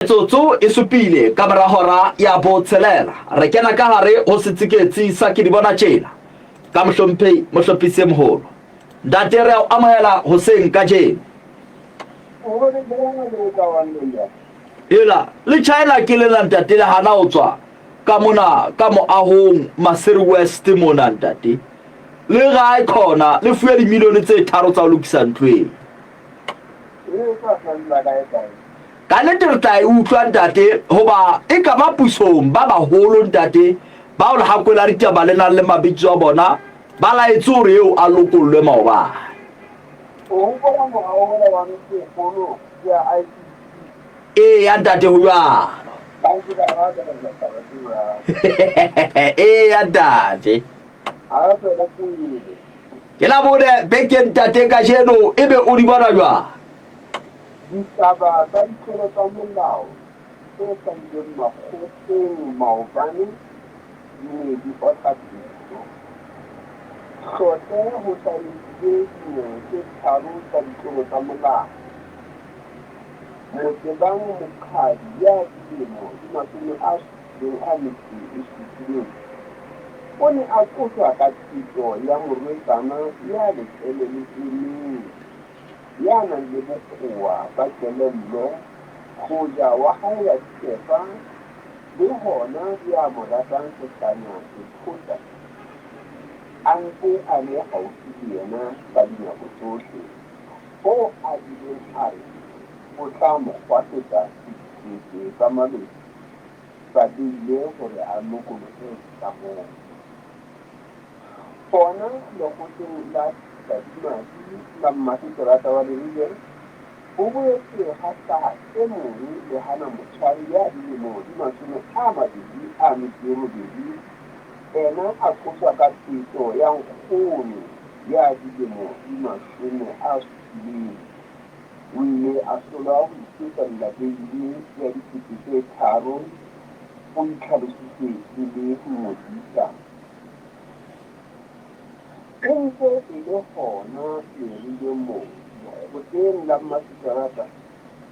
Metsotso e supile ka mora hora ya botshelela, re kena ka hare ho setsiketsi sa Ke di bona tjena ka Mohlomphehi Mohlophisi e Moholo. Ntate, re a o amohela hoseng kajeno. Ela, le China ke lena ntate, le hana ho tswa ka mona ka moahong Maseru West mona ntate. Le gae khona le fuwe dimilione tse tharo tsa ho lokisa ntlo eno. Ka nnete re tla e utlwa ntate, hoba e ka ba pusong ba baholo ntate, bao lehakwe la ditaba le nang le mabitso a bona, ba laetse hore eo a lokollwe maobane. O hopola mora ola wa motsekgolo ya ICC? Eya ntate, ho jwalo. Ba ntse ba rata taba tseo ya. Eya ntate. Ha re tswele pele. Ke Labone beke ntate kajeno, ebe o di bona jwang? Ditaba tsa ditlolo tsa molao tse hlahileng makgotleng maobane di ne di otla pelo. Hlotle ho hlalehile dinyewe tse tharo tsa ditlolo tsa molao. Motebang Mokhadi ya dilemo di 77 o ne a qoswa ka peto ya morwetsana ya letswele le emeng. Ya nang le bokowa ba kelello, hoja wa hae wa dikefa, le hona ya mo ratang sehlanya sethota, a ntse a le haufi le yena ka dinako tsohle, hoo a bileng a re o tla mo kgwahletsa sekete sa maloti sa beile hore a lokolohe tlamong. Hona lekgotleng la Tadimadi la mmaseterata wa Leribe, ho boetse ha hlaha e mong Lehana Motshwari ya dilemo di 28, ena a qoswa ka peto ya nkgono ya dilemo di 70. O ile a hlolwa ho itefella beile ya 3000, o itlhalositse e le modisa. E ntse e le hona Leribe moo, lekgotleng la mmaseterata,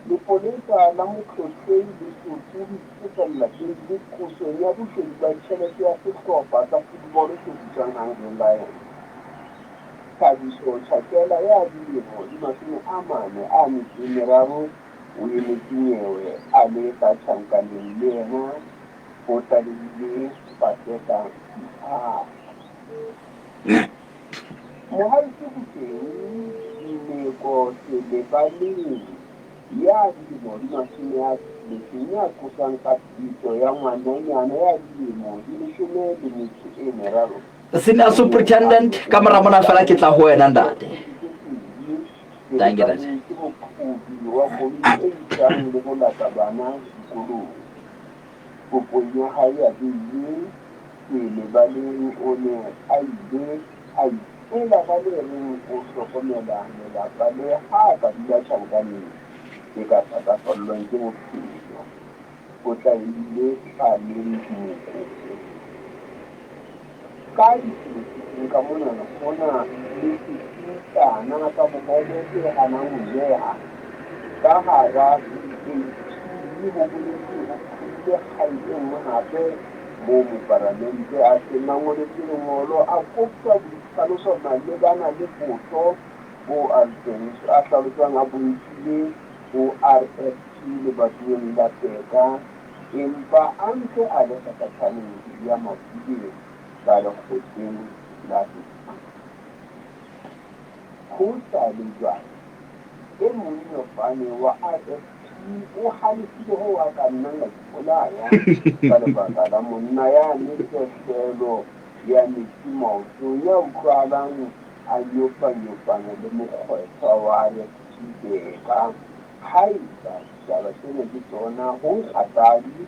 lepolesa la Motlotlehi le hlotse ho itefella beile qosong ya boshodu ba tjhelete ya sehlopha sa football se bitswang Hungry Lions. Thabiso Chakela ya dilemo di 43 o emetse nyewe a le ka tjhankaneng le yena o tlalehile Paseka Mphaka. Mohaisi Boteng Dineko Selebaleng ya dilemo di 60 ya qoswang ka peto ya ngwananyana ya dilemo di 13. Senior Superintendent, ka mora mona fela ke tla ho wena ntate. Thank you, ntate. Ke moqhobi wa koloi e isang le ho lata bana dikolong. Kopong ya hae ya beile selebaleng o ne a ile a ipela ka le reng o hlokomela lelapa le ha a ka dula tjhankaneng le ka thatafallwang ke bophelo. O tlalehile Tlaleng Mokoko. Ka dipolotiking ka monana ho na le sepitlana sa bohobe se hanang ho jeha. Ka hara BAT ho boletse ho qhomile kgang e nngwe hape moo moparamente a seng a ngoletswe lengolo a koptjwa boitlhaloso malebana le botho boo a hlalosang a bo nkile ho RFP lebatoweng la Peka empa a ntse a le kgakgathaneng ya Mafubeng ka lekgotleng la Sesotho. Ho sa le jwalo, e mong mofani wa RFP o halefile hoo a ka nnang a ipolaya ka lebaka la monna ya mefehlelo ya metsi maotong ya utlwahalang a nyopanyopana le mokgwethwa wa RFP Beka. Haeba ditaba tsena ke tsona, ho nkgatadi,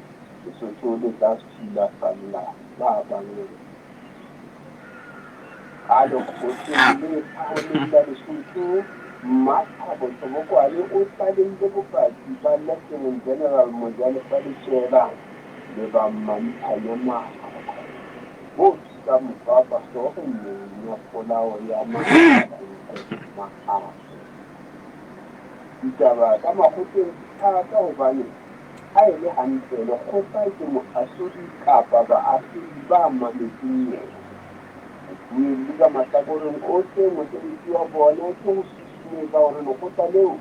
Lesotho le tla sulafalla ba bangata. Ka lekgotleng le phahameng la Lesotho, Mmathabo Thobokwane o tlalehile bopaki ba Lieutenant General Mojalefa Letšela le ba Mmamphanya Makgo bo thusang mopapa hlooho nyeweng ya polao ya Mahalanko Mahase. Ditaba tsa makgotleng di thata hobane. Ha e le hantle, lekgotla ke moahlodi kapa baahlodi ba mametseng nyewe. Babuelli ka mahlakoreng ohle mosebetsi wa bona ke ho susumetsa hore lekgotla leo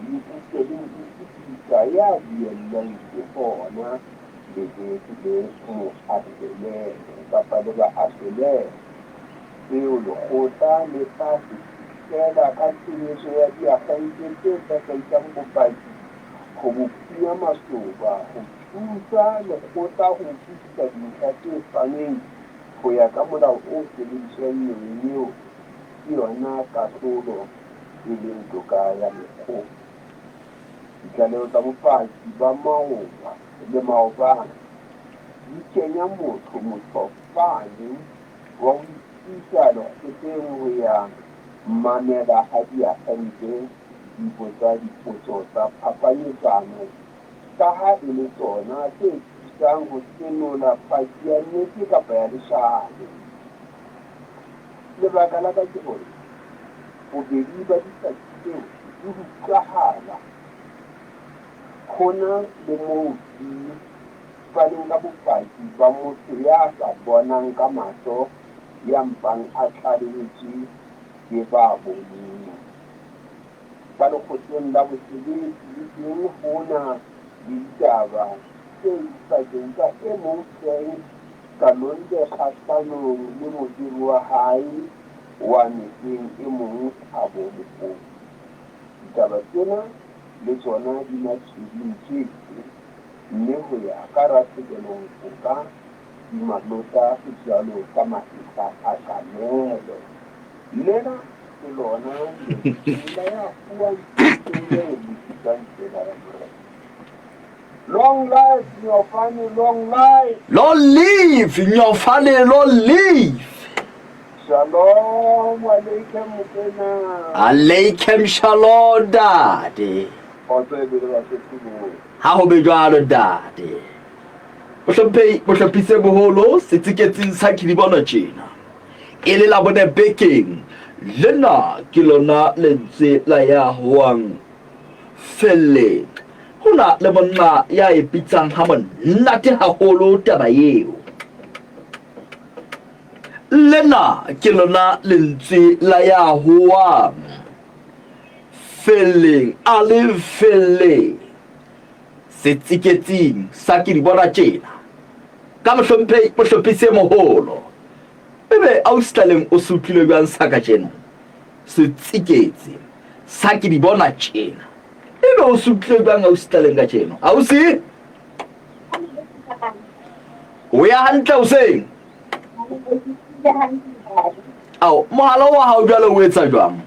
le utlwe le ho utlwisisa ya buellwang ke hona le be le mo ahlolele kapa le ba ahlolele. Seo lekgotla le tla se fihlela ka tshebetso ya diakgente tse tataisang bopaki ho bo phunya masoba, ho thusa lekgotla ho utlwisisa dintlha tse fanweng ho ya ka molao o sebediswang nyeweng eo ke yona kahlolo e leng toka ya lekgotla. Ditlaleho tsa bopaki ba maoba le maobane di kenya motho mothofane wa ho ikisa lekgotleng ho ya mamela ha diakgente di botsa dipotso tsa phapanyetsano ka ha e le tsona tse thusang ho senola paki ya nnete kapa ya leshano. Lebaka la ka ke hore bobedi ba dipaki tseo di utlwahala hona le moo di faneng ka bopaki ba motho ya sa bonang ka mahlo ya mpang a tlalehetswe ke ba boneng. Ka lekgotleng la bosebetsi le teng ho na le ditaba tse dipakeng tsa e mong Frank Kalonde kgahlanong le mohiri wa hae wa mehleng e mong Thabo Mokopu. Ditaba tsena le tsona di matshweding tjeke mme ho ya ka Rathekelo Nkoka di malota jwalo ka mahetla a kamele. Lena ke lona lentswe la ya fuwang thuto le lokisang tsela ya Morena. Long life, Nyofane, long life! Long live, Nyofane, long live! Shalom, aleikem Mokwena. Aleikem shalom, Ntate. Kgotso e be le Basotho bohle. Ha ho be jwalo, Ntate. Mohlomphehi, mohlophise boholo setsiketsing sa Kilibono tjena. E le Labone bekeng lena ke lona lentswe la ya hoang felleng. Ho na le monna ya e bitsang ha monate haholo taba eo. Lena ke lona lentswe la ya hoang felleng, a le felleng. Setsiketsing sa ke di bona tjena. Ka mohlomphehi mohlophisi e moholo. Ebe ausi Tlaleng o se utlwile jwang sa kajeno? Setsiketsi sa ke di bona tjena. Ebe o se utlwile jwang ausi Tlaleng kajeno? Ausi? O ya hantle hoseng? Ao, mohala wa hao jwale o etsa jwang?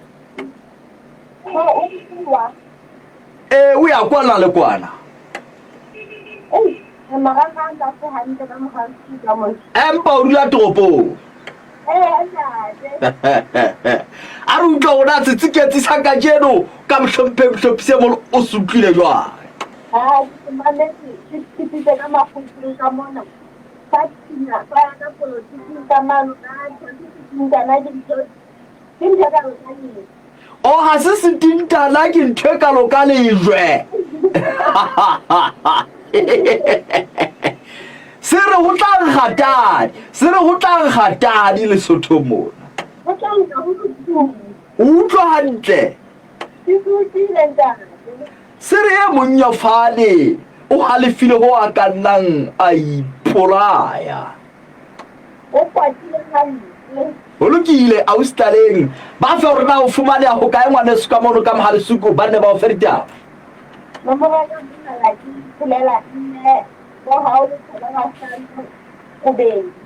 Ee, o ya kwana le kwana. Empa o dula toropong. A re utlwa hore na setsiketsi sa kajeno ka mohlomphe mohlophise molo o se utlwile jwang. O ha se setintana ke ntho e kalo ka lejwe. Se re ho tla nkga tadi, se re ho tla nkga tadi Lesotho mona. Ho tla nkga ho bohloko. O utlwa hantle? Ke se utlwile ntate. Se re e mong ya fane o halefile ho a ka nnang a ipolaya. O kwatile hampe. Ho lokile ausi Tlaleng. Ba fe hore na o fumaneha hokae ngwaneso ka mono ka Mohalesuku ba nne ba o fe ditaba. Nomoro ya ka mohala ke 64 bo hao letho ba bahlano robedi.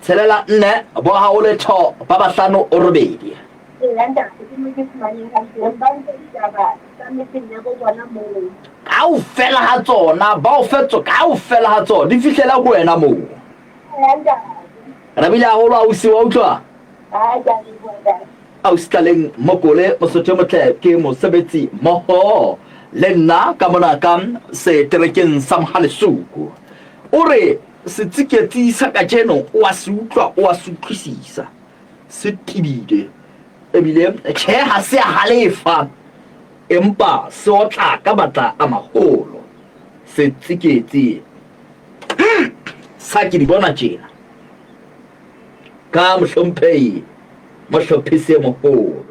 64 bo hao letho ba bahlano robedi. Eya ntate, ke mo ke fumanehang teng. Ba mfe ditaba tsa metseng ya bo bona moo. Kaofela ha tsona, ba o fe tso kaofela ha tsona, di fihlela ho wena moo. Eya ntate. Re bile haholo ausi, wa utlwa? Ha ke a leboha ntate. Ausi Tlaleng Mokole, Mosotho e motle ke mosebetsi mmoho le nna ka mona ka seterekeng sa Mohalesuku. O re setsiketsi sa kajeno o a se utlwa, o a se utlwisisa. Se tebile ebile tjhe ha se a halefa empa se otla ka matla a maholo. Setsiketsi sa ke di bona tjena ka mohlomphehi mohlophisi e moholo.